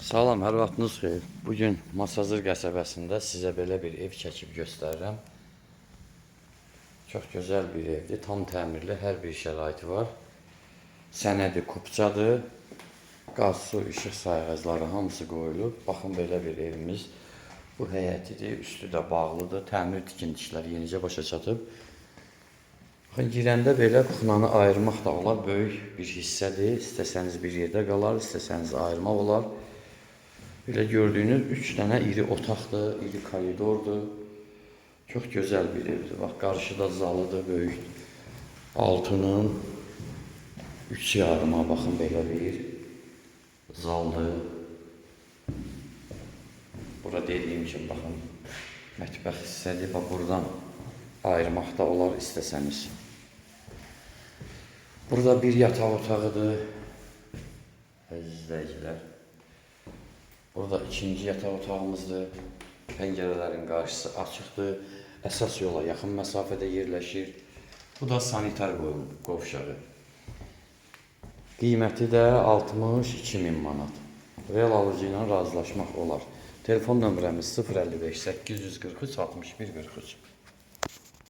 Salam, hər vaxtınız xeyir. Bu gün Masazır qəsəbəsində sizə belə bir ev çəkib göstərirəm. Çox gözəl bir evdir, tam təmirli, hər bir şəraiti var. Sənədi kupçadır. Qaz, su, işıq sayğacları hamısı qoyulub. Baxın belə bir evimiz. Bu həyətidir, üstü də bağlıdır. Təmir tikinti işləri yenicə başa çatıb. Baxın girəndə belə kuxnanı ayırmaq da olar. Böyük bir hissədir. İstəsəniz bir yerdə qalar, istəsəniz ayırmaq olar. Belə gördüyünüz 3 dənə iri otaqdır, iri koridordur. Çox gözəl bir evdir. Bax qarşıda zalıdır böyük. Altının 3 yarıma baxın belə bir zaldır. Bura dediyim kimi baxın mətbəx hissədir. Bax buradan ayırmaq da olar istəsəniz. Burada bir yataq otağıdır. Əziz izləyicilər. Burada ikinci yataq otağımızdır. Pəncərələrin qarşısı açıqdır. Əsas yola yaxın məsafədə yerləşir. Bu da sanitar qovşağı. Qiyməti də 62 min manat. Real alıcı ilə razılaşmaq olar. Telefon nömrəmiz 055 843 61 43.